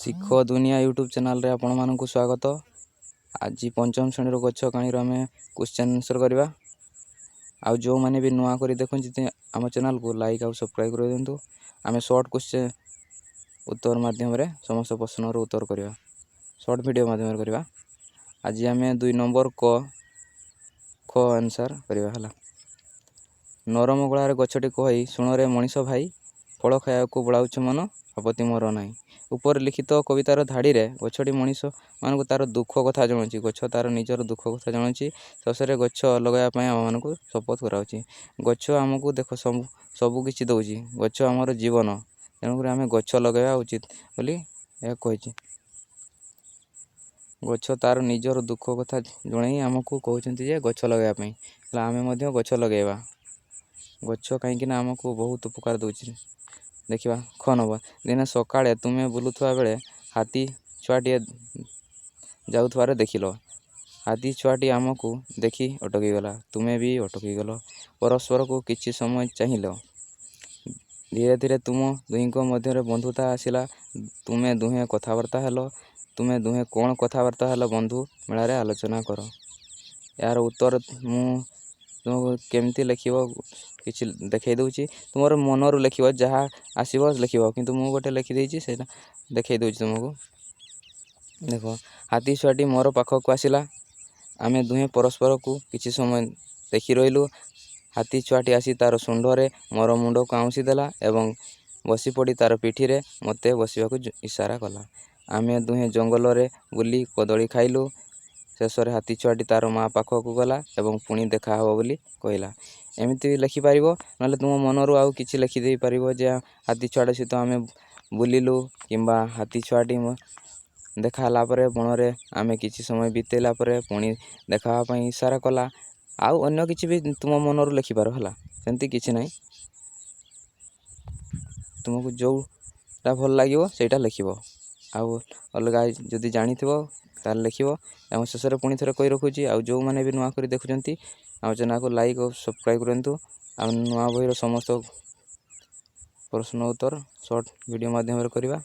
ଶିଖ ଦୁନିଆ ୟୁଟ୍ୟୁବ୍ ଚ୍ୟାନେଲ୍ରେ ଆପଣମାନଙ୍କୁ ସ୍ୱାଗତ। ଆଜି ପଞ୍ଚମ ଶ୍ରେଣୀର ଗଛ କାହାଣୀର ଆମେ କ୍ୱେଶ୍ଚନ୍ ଆନ୍ସର୍ କରିବା। ଆଉ ଯେଉଁମାନେ ବି ନୂଆ କରି ଦେଖୁଛନ୍ତି ଆମ ଚ୍ୟାନେଲ୍କୁ, ଲାଇକ୍ ଆଉ ସବସ୍କ୍ରାଇବ୍ କରିଦିଅନ୍ତୁ। ଆମେ ସର୍ଟ କ୍ୱେଶ୍ଚନ୍ ଉତ୍ତର ମାଧ୍ୟମରେ ସମସ୍ତ ପ୍ରଶ୍ନର ଉତ୍ତର କରିବା, ସର୍ଟ ଭିଡ଼ିଓ ମାଧ୍ୟମରେ କରିବା। ଆଜି ଆମେ 2 ନମ୍ବର କ ଖ ଆନ୍ସର୍ କରିବା। ହେଲା, ନରମ ଗଳାରେ ଗଛଟି କହଇ, "ଶୁଣରେ ମଣିଷ ଭାଇ, ଫଳ ଖାଇବାକୁ ବଳାଉଛ ମନ, ଆପତ୍ତି ମୋର ନାହିଁ।" ଉପରେ ଲିଖିତ କବିତାର ଧାଡ଼ିରେ ଗଛଟି ମଣିଷମାନଙ୍କୁ ତାର ଦୁଃଖ କଥା ଜଣାଉଛି। ଗଛ ତାର ନିଜର ଦୁଃଖ କଥା ଜଣାଉଛି। ଶେଷରେ ଗଛ ଲଗାଇବା ପାଇଁ ଆମମାନଙ୍କୁ ଶପଥ କରାଉଛି। ଗଛ ଆମକୁ ଦେଖ ସବୁ ସବୁ କିଛି ଦେଉଛି। ଗଛ ଆମର ଜୀବନ, ତେଣୁକରି ଆମେ ଗଛ ଲଗାଇବା ଉଚିତ ବୋଲି ଏହା କହିଛି। ଗଛ ତାର ନିଜର ଦୁଃଖ କଥା ଜଣାଇ ଆମକୁ କହୁଛନ୍ତି ଯେ ଗଛ ଲଗାଇବା ପାଇଁ। ହେଲେ ଆମେ ମଧ୍ୟ ଗଛ ଲଗାଇବା। ଗଛ କାହିଁକିନା ଆମକୁ ବହୁତ ଉପକାର ଦେଉଛି। ଦେଖିବା ଖ ନମ୍ବର। ଦିନେ ସକାଳେ ତୁମେ ବୁଲୁଥିବା ବେଳେ ହାତୀ ଛୁଆଟିଏ ଯାଉଥିବାର ଦେଖିଲ। ହାତୀ ଛୁଆଟି ଆମକୁ ଦେଖି ଅଟକିଗଲା। ତୁମେ ବି ଅଟକିଗଲ। ପରସ୍ପରକୁ କିଛି ସମୟ ଚାହିଁଲ। ଧୀରେ ଧୀରେ ତୁମ ଦୁହିଁଙ୍କ ମଧ୍ୟରେ ବନ୍ଧୁତା ଆସିଲା। ତୁମେ ଦୁହେଁ କଥାବାର୍ତ୍ତା ହେଲ। ତୁମେ ଦୁହେଁ କ'ଣ କଥାବାର୍ତ୍ତା ହେଲ, ବନ୍ଧୁ ମେଳାରେ ଆଲୋଚନା କର। ଏହାର ଉତ୍ତର ମୁଁ ତୁମକୁ କେମିତି ଲେଖିବ କିଛି ଦେଖାଇ ଦେଉଛି। ତୁମର ମନରୁ ଲେଖିବ, ଯାହା ଆସିବ ଲେଖିବ। କିନ୍ତୁ ମୁଁ ଗୋଟେ ଲେଖିଦେଇଛି, ସେଇଟା ଦେଖାଇ ଦେଉଛି ତୁମକୁ। ଦେଖ, ହାତୀ ଛୁଆଟି ମୋର ପାଖକୁ ଆସିଲା। ଆମେ ଦୁହେଁ ପରସ୍ପରକୁ କିଛି ସମୟ ଦେଖି ରହିଲୁ। ହାତୀ ଛୁଆଟି ଆସି ତା'ର ଶୁଣ୍ଢରେ ମୋର ମୁଣ୍ଡକୁ ଆଉଁସି ଦେଲା ଏବଂ ବସିପଡ଼ି ତା'ର ପିଠିରେ ମୋତେ ବସିବାକୁ ଇସାରା କଲା। ଆମେ ଦୁହେଁ ଜଙ୍ଗଲରେ ବୁଲି କଦଳୀ ଖାଇଲୁ। ଶେଷରେ ହାତୀ ଛୁଆଟି ତା'ର ମା' ପାଖକୁ ଗଲା ଏବଂ ପୁଣି ଦେଖା ହେବ ବୋଲି କହିଲା। ଏମିତି ବି ଲେଖିପାରିବ, ନହେଲେ ତୁମ ମନରୁ ଆଉ କିଛି ଲେଖିଦେଇ ପାରିବ ଯେ ହାତୀ ଛୁଆଟି ସହିତ ଆମେ ବୁଲିଲୁ କିମ୍ବା ହାତୀ ଛୁଆଟି ଦେଖା ହେଲା ପରେ ବଣରେ ଆମେ କିଛି ସମୟ ବିତେଇଲା ପରେ ପୁଣି ଦେଖା ହେବା ପାଇଁ ଇସାରା କଲା। ଆଉ ଅନ୍ୟ କିଛି ବି ତୁମ ମନରୁ ଲେଖିପାର। ହେଲା, ସେମିତି କିଛି ନାହିଁ। ତୁମକୁ ଯେଉଁଟା ଭଲ ଲାଗିବ, ସେଇଟା ଲେଖିବ। ଆଉ ଅଲଗା ଯଦି ଜାଣିଥିବ, ତାହେଲେ ଲେଖିବ। ଏବଂ ଶେଷରେ ପୁଣି ଥରେ କହି ରଖୁଛି, ଆଉ ଯେଉଁମାନେ ବି ନୂଆ କରି ଦେଖୁଛନ୍ତି ଆମ ଚ୍ୟାନେଲ୍କୁ, ଲାଇକ୍ ଓ ସବସ୍କ୍ରାଇବ୍ କରନ୍ତୁ। ଆଉ ନୂଆ ବହିର ସମସ୍ତ ପ୍ରଶ୍ନ ଉତ୍ତର ସର୍ଟ ଭିଡ଼ିଓ ମାଧ୍ୟମରେ କରିବା।